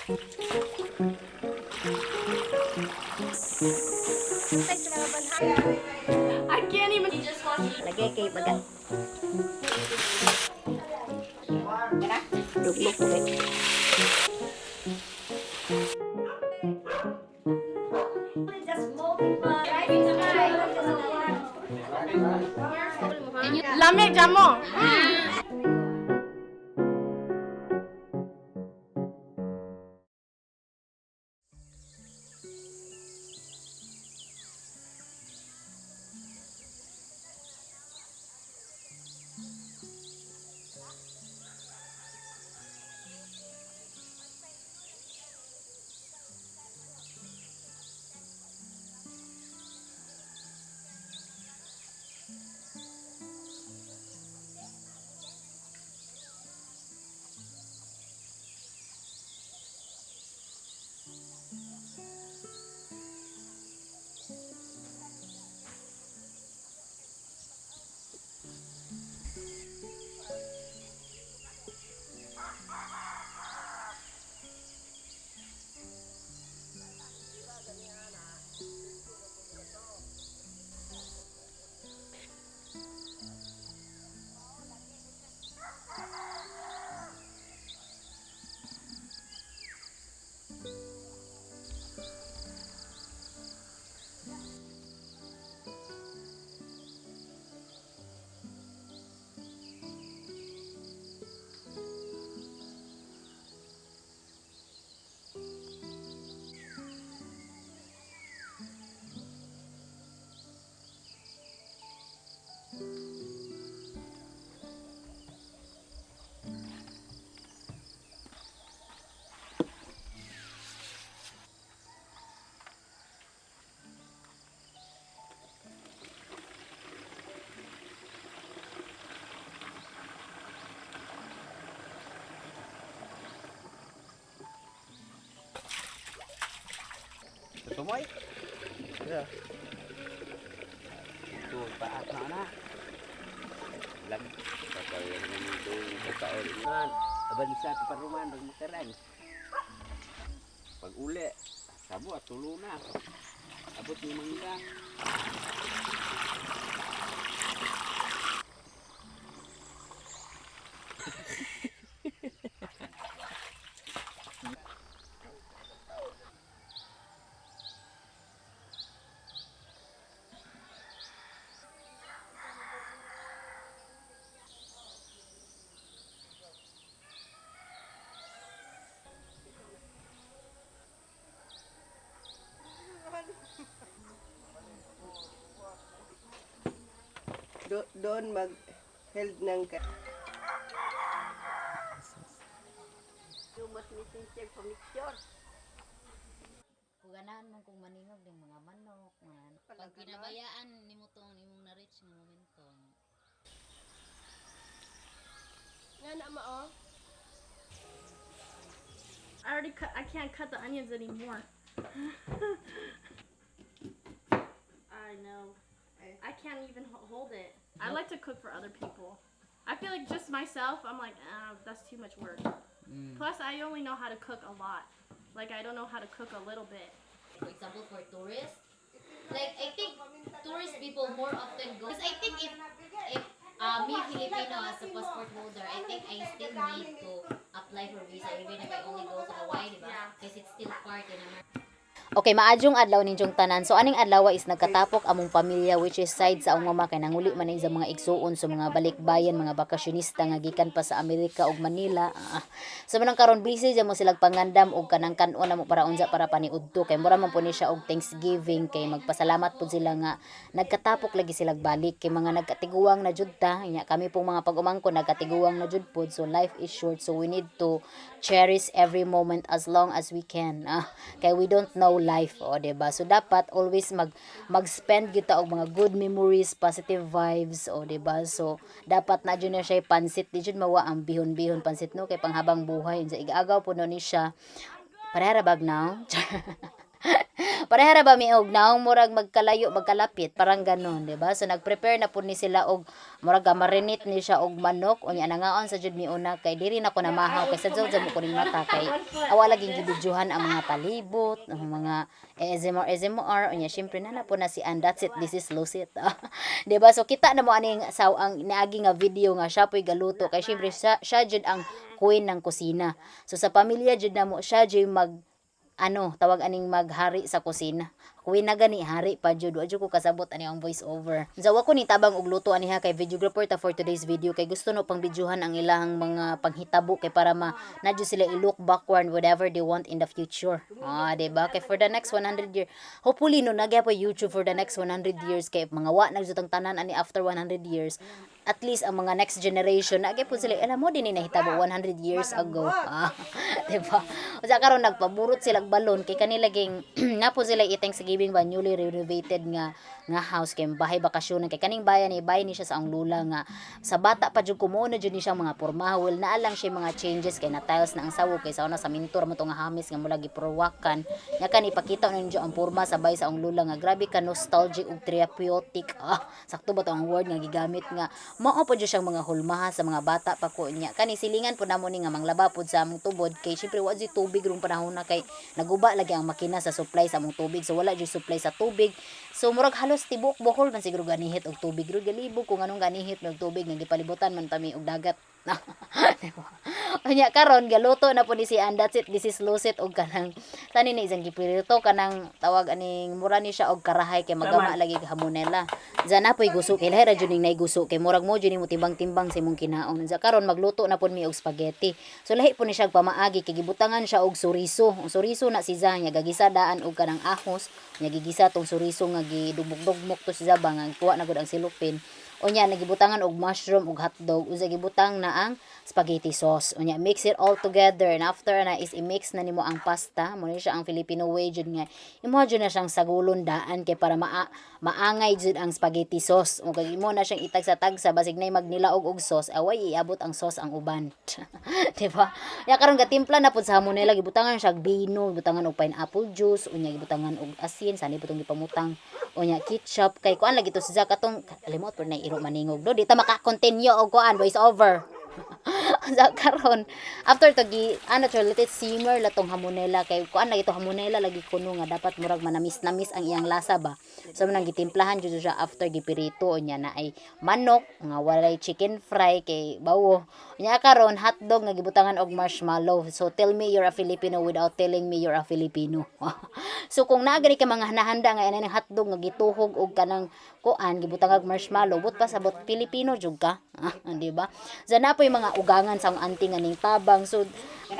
I can't even. Lagay kay baga. Duglok ko kay. Lame jamo. Tumoy. Yeah. Ito, paat na na. Lag. Papayag na nito. Pagkaon. Nan. Abansa, paparuman, pagmakaran. Pag uli, sabo at tulo na. Abot ni mangga. Doon mag-held ng ka. Kung ganahan mo kung maningog ng mga manok, mga ano. Pag pinabayaan nimo tong imong na-reach nga momento. Nga na ma oh. I already cut. I can't cut the onions anymore. I know. I can't even hold it. I like to cook for other people. I feel like just myself, I'm like, ah, that's too much work. Plus, I only know how to cook a lot. Like, I don't know how to cook a little bit. For example, for tourists, like I think tourist people more often go. Because I think if me Filipino as a passport holder, I think I still need to apply for visa even if I only go to Hawaii, di ba? Because it's still part in America. Okay, maadyong adlaw ninyong tanan. So aning adlaw is nagkatapok among pamilya, which is side sa among mama kay nanguli man ni sa mga igsuon sa mga balikbayan, mga bakasyonista nga gikan pa sa Amerika ug Manila. Ah. So manang karon busy jud mo silag pangandam og kanang kan-on namo para unsa para paniudto kay mura man po ni siya og Thanksgiving kay magpasalamat pud sila nga nagkatapok lagi silag balik kay mga nagkatiguang na jud ta. Nya kami pong mga pag-umangko nagkatiguang na jud pod. So life is short, so we need to cherish every moment as long as we can. Ah, kay we don't know life, o 'di ba? So dapat always mag-spend gyud ta og mga good memories, positive vibes, o 'di ba? So dapat na jud na siya pansit, di jud mawa ang bihon-bihon pansit, no, kay panghabang buhay unsa igaagaw puno ni siya. Pareha ra bag now. Pareha ra ba mi og naong murag magkalayo magkalapit, parang ganon, di ba? So nagprepare na pud ni sila og murag marinate ni siya og manok. Unya nangaon sa jud mi una kay diri na ko namahaw kay sa jud mo ko ning mata kay awa laging gibidyohan ang mga palibot, ang mga ASMR ASMR. Unya syempre na na po na si and that's it, this is Lucit. Di ba? So kita na mo aning sa ang niagi nga video nga siya po'y galuto kay syempre siya jud ang queen ng kusina. So sa pamilya jud na mo siya jud mag ano, tawag aning maghari sa kusina. Queen na gani, hari pa jud. Wa jud ko kasabot ani ang voice over. Zawa ko ni tabang og luto ani ha kay videographer ta for today's video kay gusto no pang videohan ang ilahang mga panghitabo kay para ma na jud sila i-look backward whatever they want in the future. Ah, di ba? Kay for the next 100 year, hopefully no nagya pa YouTube for the next 100 years kay mga wa na jud ang tanan ani after 100 years. At least ang mga next generation na po sila alam mo din ni nahitabo 100 years ago. Ah, di ba? Usa karon nagpaburot sila og balon kay kanila ging napo sila i-Thanksgiving ba newly renovated nga nga house kay bahay bakasyonan kay kaning bayan ni bahay ni siya sa ang lula nga sa bata pa jud kumo na jud ni siya mga porma. Well, naa lang siya mga changes kay na tiles na ang sawo kay sa una sa mintor mo to nga hamis nga mula gipurwakan nya kan ipakita ninyo ang porma sa bahay sa ang lula nga grabe ka nostalgic ug therapeutic. Ah, sakto ba to ang word nga gigamit nga mao pa jud siyang mga hulmaha sa mga bata pa ko. Nya kani silingan po namo ni nga manglaba pod sa among tubod kay syempre wa jud tubig rong panahon na kay naguba lagi ang makina sa supply sa among tubig, so wala jud supply sa tubig. So murag halos tibuok Bohol man siguro ganihit og tubig ro. Galibog kung anong ganihit og tubig nga gipalibutan man tami og dagat. Diba? Unya karon galuto na po ni si and that's it, this is Lucit og kanang sani ni isang gipirito kanang tawag aning mura ni siya og karahay kay magama lagi hamonela. Diyan na po'y guso kay lahi ra jud ning naiguso kay murag mo jud nimo timbang-timbang sa imong kinaon. Diyan karon magluto na pud mi og spaghetti. So lahi po ni siya pamaagi kay gibutangan siya og suriso. Ang suriso na si Zah, nya gagisa daan og kanang ahos, nya gigisa tong suriso nga gidugmok-dugmok to si Zah ba nga kuha na gud ang silupin. Unya nagibutangan og mushroom og hotdog, usa gibutang na ang spaghetti sauce. Unya mix it all together and after na is i-mix na nimo ang pasta. Mo ni siya ang Filipino way jud nga imo jud na siyang sagulon daan kay para maangay jud ang spaghetti sauce. Ug kag imo na siyang itagsa-tagsa basig nay magnilaog og sauce, away iabot ang sauce ang uban. Di ba? Ya karon gatimpla na pud sa hamonela, gibutangan siya og bino, gibutangan og pineapple juice, unya gibutangan og asin, sani pud tong gipamutang. Unya ketchup kay kuan lagi to si Zack atong kalimot pud na iro maningog do. Di ta maka-continue og kuan voice over. Sa karon after to gi ano to, let it simmer la tong hamonela kay kuan lagi to, hamonela lagi kuno nga dapat murag manamis-namis ang iyang lasa ba. So nang gitimplahan jud siya after gipirito. Unya na ay manok nga walay chicken fry kay bawo. Unya karon hotdog nga gibutangan og marshmallow. So tell me you're a Filipino without telling me you're a Filipino. So kung naa gani ka mga nahanda nga inay hotdog nga gituhog og kanang kuan gibutang og marshmallow, but pasabot Pilipino jud ka. Ah, di ba? Diyan na po yung mga ugangan sa akong auntie nga ning tabang. So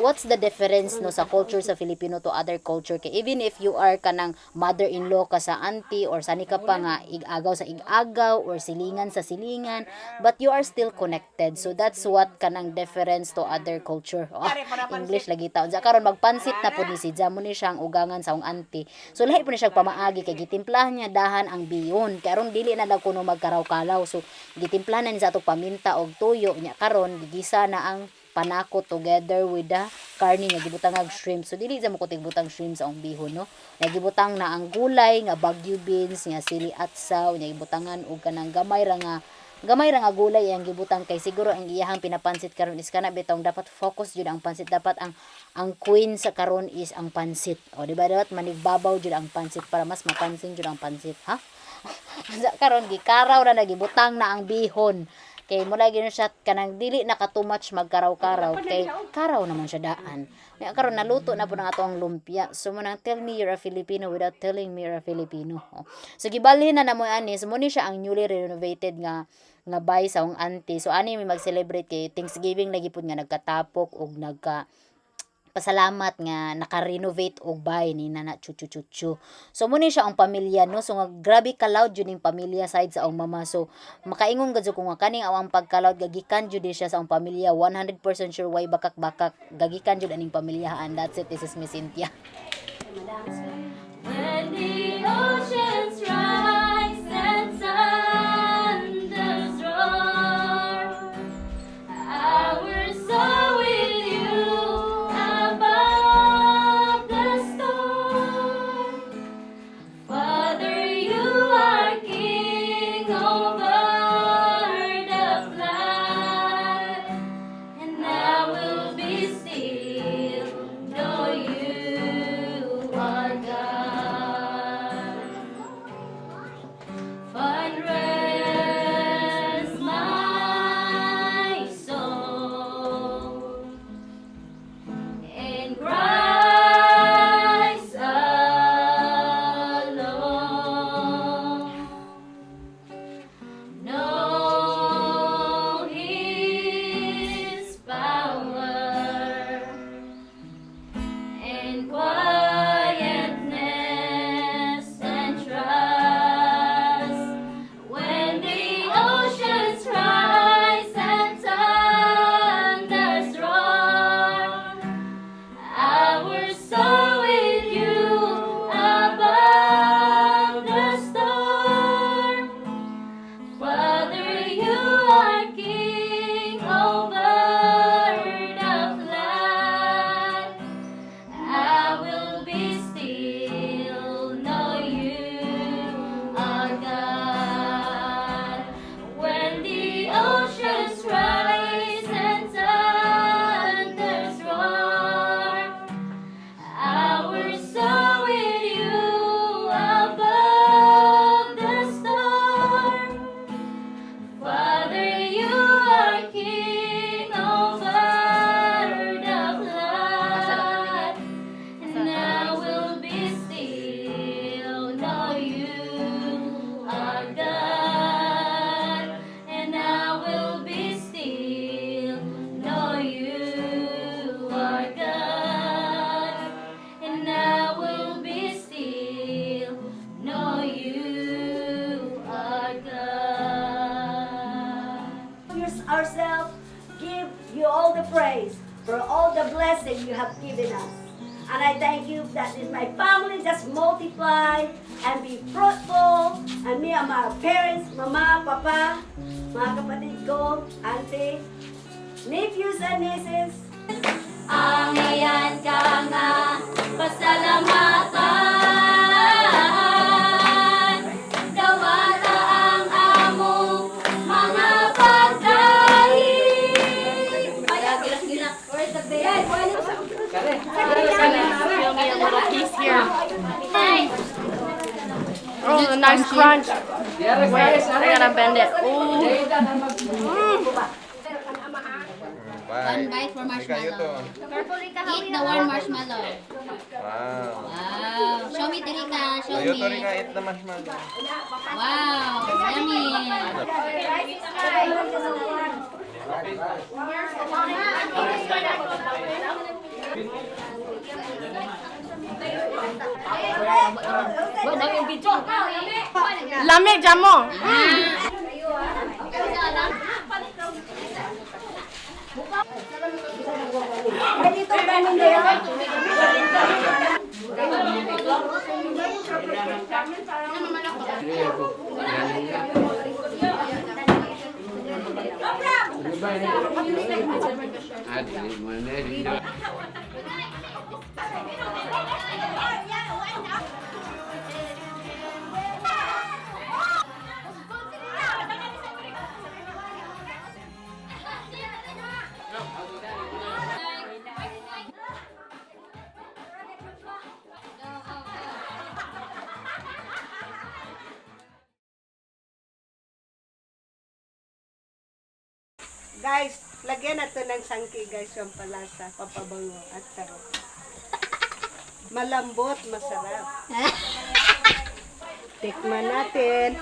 what's the difference no sa culture sa Filipino to other culture? Kay even if you are kanang mother-in-law ka sa auntie or sani ka pa nga ig-agaw sa ig-agaw or silingan sa silingan, but you are still connected. So that's what kanang difference to other culture. Oh, English lagi taon. Sa karon magpansit na po ni si Jamo ni siyang ugangan sa akong auntie. So lahi po ni siya pamaagi kay gitimplahan niya dahan ang bihon. Kay aron dili na daw kuno magkaraw-kalaw. So gitimplahan na ni sa atong paminta og tuyo. Nya karon gigisa na ang panako together with the karne nga gibutang og shrimp. So dili sa mo ko tigbutang shrimp sa akong bihon no. Nga gibutang na ang gulay nga bagyo beans nga sili atsaw, nya gibutangan og kanang gamay ra nga gulay ang gibutang kay siguro ang iyahang pinapansit karon is kana bitong dapat focus jud ang pansit, dapat ang queen sa karon is ang pansit. O di ba, dapat manigbabaw jud ang pansit para mas mapansin jud ang pansit, ha. Sa karon gikaraw na, nagibutang na ang bihon kay mula gino siya kanang dili na ka too much magkaraw-karaw kay karaw naman siya daan. Kaya karon naluto na po ng ato ang lumpia. So mo nang tell me you're a Filipino without telling me you're a Filipino. Oh. So gibalhin na namo ani. So mo ni siya ang newly renovated nga nga bay sa akong auntie. So ani mi mag-celebrate kay Thanksgiving lagi pud nga nagkatapok og nagka pasalamat nga naka-renovate og bay ni Nana Chuchu Chuchu. So mo ni siya ang pamilya no. So nga grabe ka loud jud ning pamilya side sa akong mama. So makaingon gud ko nga kaning awang pagka-loud gagikan jud ni siya sa akong pamilya, 100% sure way bakak-bakak gagikan jud aning pamilya. And that's it, this is Miss Cynthia. When the oceans rise and thunders roar, I will soar with you above the storm. In quietness and trust. When the oceans rise and thunders roar, I will soar with you above the storm. Father, you are king over the flood. I will be still, know you are God. When the oceans rise and thunders roar, I will soar with you above the storm. Father, you are king over the flood, and I will be still, know you are God. And I will be still, know you are God. And I will be still, know you are God. Ourselves, give you all the praise for all the blessing you have given us. And I thank you that is my family just multiply and be fruitful. And me and my parents, mama, papa, mga kapatid ko, auntie, nephews and nieces. Angayan ka nga pasalamatan. Dawata ang among mga pagdaig. Ay, gilak-gilak. Where's the bed? Feel me a little piece here. Oh, the nice crunch. Wait, I gotta bend it. Ooh. One bite for marshmallow. Eat the one marshmallow. Wow. Wow. Show me, Terika. Show Ayo, Tori, me. ka, eat the marshmallow. Wow. Yummy. Lami jamo. Ay, dito ganin na yan. Guys, lagyan natin ng sangki, guys, yung palasa, papabango at sarap. Malambot, masarap. Tikman natin.